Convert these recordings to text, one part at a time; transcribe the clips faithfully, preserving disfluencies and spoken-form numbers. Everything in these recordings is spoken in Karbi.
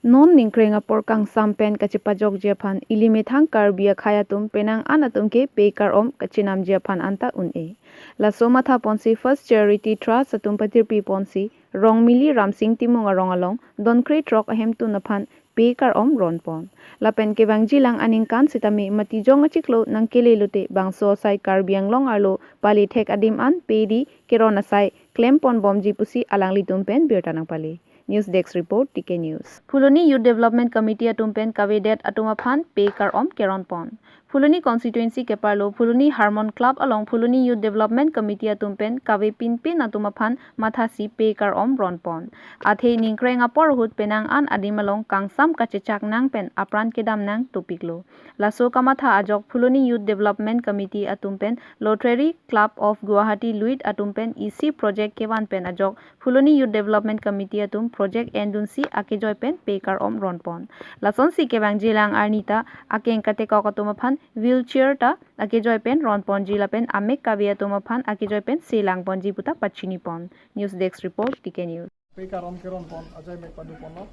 Non ningkreng apor kangsam pen kachepajokji aphan ili methang Karbi akhei atum penang an atum ke pei kar-om kachinamji aphan anta un-e. Laso matha ponsi First Charity Trust atum patirpi ponsi Rongmili Ramsing Timung arong along donkre throk ahemtun aphan pei kar-om ron pon. Lapen kevangjilang aningkan sitame Matijong achiklo nangkele lote bangso asai Karbi Anglong arlo pali thek adim an pei di keron asai klem pon bomji pusi alanglitum pen birta nangpale. News Desk Report, T K News. Phuloni Youth Development Committee atum pen kavedet atum aphan pei kar-om keron pon. Phuloni constituency keparlo Phuloni Harmon Club along Phuloni Youth Development Committee atum pen kave pinpin atum aphan mathasi pei kar-om ron pon. Athe ningkreng apor ahut penang an adim along kangsam kachechak nang pen apran kedam nang topiklo. Laso kamatha ajok Phuloni Youth Development Committee atum pen Lottery Club of Guwahati Luit atum pen isi project kevan pen ajok Phuloni Youth Development Committee atum project endunsi akejoi pen pei kar-om ron pon. Lasonsi kevangjilang arni ta akeng katekok atum aphan wheelchair ta akejoi pen ron ponji lapen amek kave atum aphan akejoi pen selang ponji puta pachini pon. News Desk Report, T K News. Pei kar-om keron pon ajai mek padu ponlo.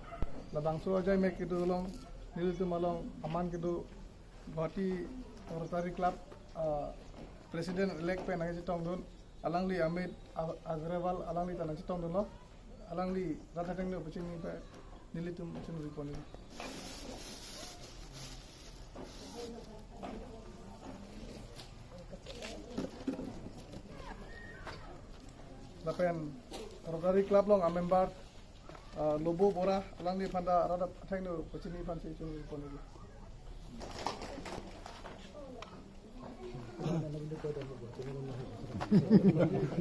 Labangso ajai mek kedo along nelitum along aman kedo Guwahati Rotary Club, ah, President elect pen nangchetongdun alangli Amit Ag-, Agrawal alangli ta nangchetongdunlo. Alangli rat athengno pachini pen nelitum pachini pon. Lapen Rotary Club along amember, ah, Lobo Bora alangli aphan ta rat athengno pachini aphan si chun pon.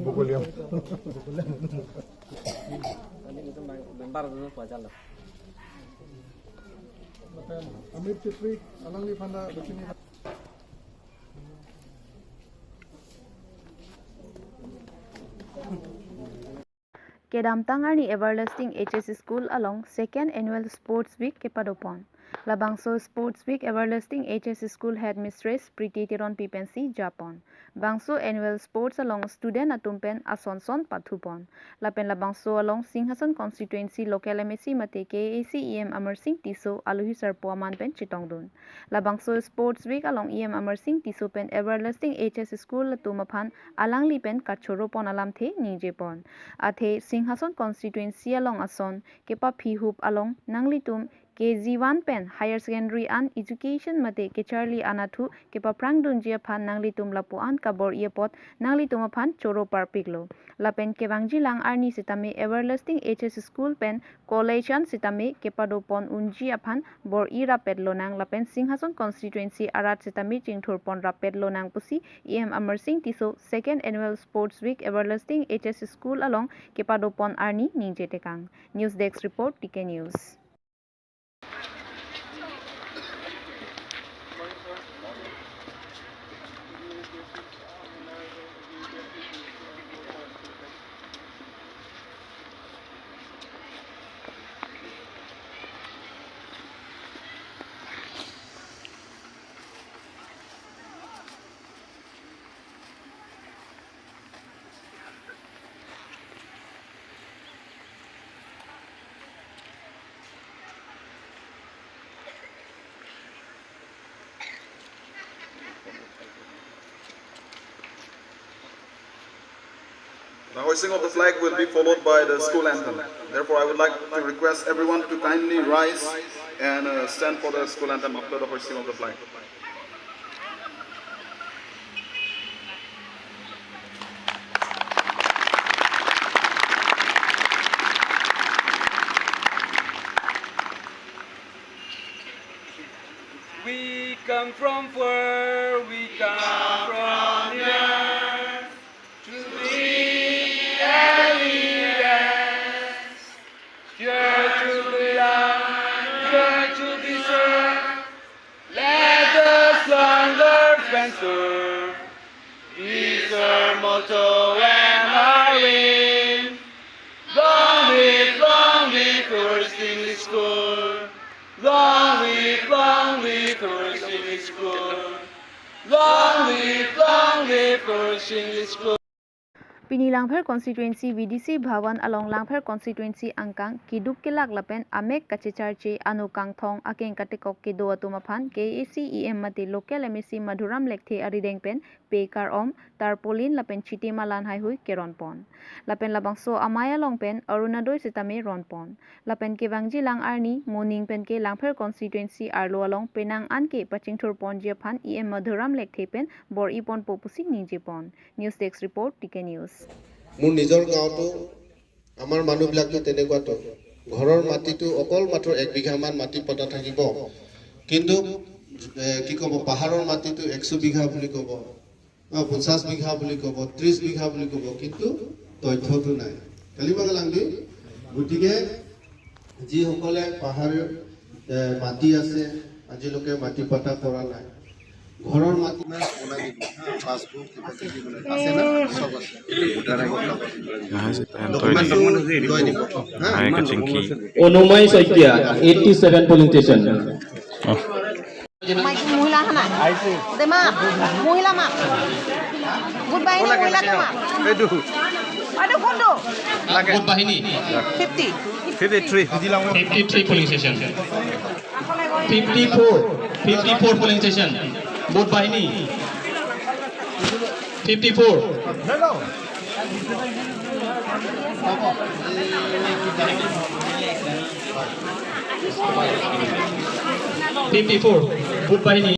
Bukuliam. Member dulu pajar lah. Lapen Amit Chitri alangli aphan ta pachini. Kedamtang arni Everlasting H S School along Second Annual Sports Week kepado pon. Labangso Sports Week Everlasting H S School Headmistress Priti Teronpi pensi japon. Bangso Annual Sports along student atum pen ason son pathu pon. Lapen labangso along Singhason Constituency Local M A C mate K A A C E M Amarsing Tisso alohi sarpo aman pen chetongdun. Labangso Sports Week along E M Amarsing Tisso pen Everlasting H S School atum aphan alangli pen kachoro pon alamthe ningje pon. Athe Singhason Constituency along ason kepaphi hup along nanglitum K G one pen Higher Secondary an education mate kecharli anatthu kepaphrang dunji aphan nanglitum lapu-an kabor-i apot nanglitum aphan choro parpiklo. Lapen kevangjilang arni sitame Everlasting H S School pen college an sitame kepado pon unji aphan bor-i rapet lonang lapen Singhason Constituency arat sitame chingthur pon rapet lonang pusi E M Amarsing Tisso Second Annual Sports Week Everlasting H S School along kepado pon arni ningje tekang. News Desk Report, T K News. The hoisting of the flag will be followed by the school anthem. Therefore, I would like to request everyone to kindly rise and, uh, stand for the school anthem after the hoisting of the flag. We come from far, we come from near, to be evidence, here to be loved, here to be served. Let us long live and serve. This our motto and our aim. Long live, long live First English School. Long live, long live First English School. Long live, long live First English School. Pini Langpher constituency V D C Bhavan along Langpher constituency angkang keduk kelak lapen amek kachecharche ano kangthong akeng katekok kedo atum aphan K A A C E M mate local M A C Madhuram Lekthe arideng pen pe kar-om, tarpaulin lapen chitim alan haihui keron pon. Lapen labangso amei along pen Orunodoi sitame ron pon. Lapen kevangji lang arni moning pen ke Langpher constituency arlo along penang an ke pachingthur ponji aphan E M Madhuram Lekthe pen bor-i ponpo pusi ningje pon. News Desk Report, T K News. মোৰ নিজৰ গাঁৱতো আমাৰ মানুহবিলাকতো তেনেকুৱাতো ঘৰৰ মাটিটো অকল মাত্ৰ এক বিঘামান মাটি পটা থাকিব, কিন্তু এ, কি ক'ব, পাহাৰৰ মাটিটো একশ বিঘা বুলি ক'ব, অ, পঞ্চাশ বিঘা বুলি ক'ব, ত্ৰিশ বিঘা বুলি ক'ব, কিন্তু তথ্যটো নাই। কালি মই লাংদি, গতিকে যিসকলে পাহাৰৰ এ, মাটি আছে, আজিলৈকে মাটি পটা কৰা নাই, ঘৰৰ মাটি নাই, বনাই দিব, হা, পাছবুক কিবা কিবি বনাই, আছে না? চব আছে। ডকুমেণ্ট ডকুমেণ্ট লৈ আনিব, হা? Onumai Saikia, eighty seven polling station. মাইকী মহিলা আহা নাই। দে মা, মহিলা মা। গোট বাহিনী মহিলা তো মা। এইটো কোনটো? গোট বাহিনী fifty. Fifty three. Fifty three polling station. Fifty four. Fifty four polling station. গোট বাহিনী ফিফটি ফ'ৰ। Fifty four. গোট বাহিনী।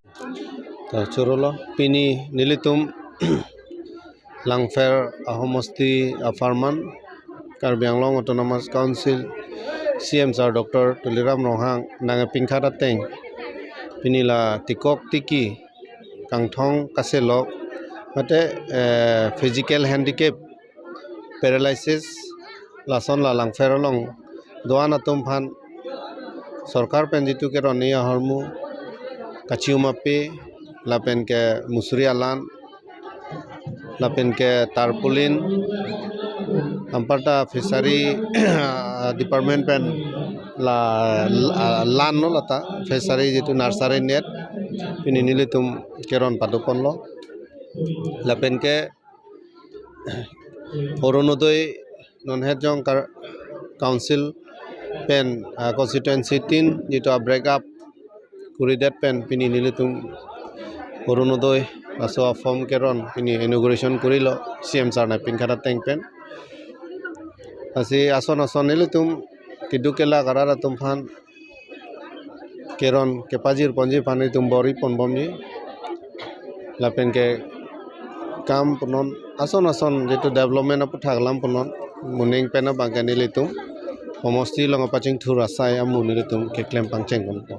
Ta chorolo, pini nelitum Langpher ahomosti apharman Karbi Anglong Autonomous Council C M sir Doctor Tuliram Ronghang nangpinkhat ateng pini la tikok tiki kangthong kaselok mate eh, physical handicap, paralysis, lason la Langpher along do-an atum aphan sorkar pen jitu ke roni ahormu kachiumapi lapen ke musuri alan lapen ke tarpaulin amparta fishery department pen la la- lan lo lata fishery jitu nursery net pini nelitum keron pado ponlo lapen ke Orunodoi non het jong kar council pen ah, constituency tin jitu a break up kuridet pen pini nelitum Orunodoi laso a form keron pini inauguration kurilo C M sir nangpinkhat ateng pen. Lasi ason ason nelitum keduk kelak arat atum aphan keron kepajir ponji aphan itum bor-i ponbomji lapen ke kam punon ason ason jitu development aputhak lam punon moning pen abang ke nelitum homosti along pachingthur asai amu nelitum keklem pangcheng ponpo.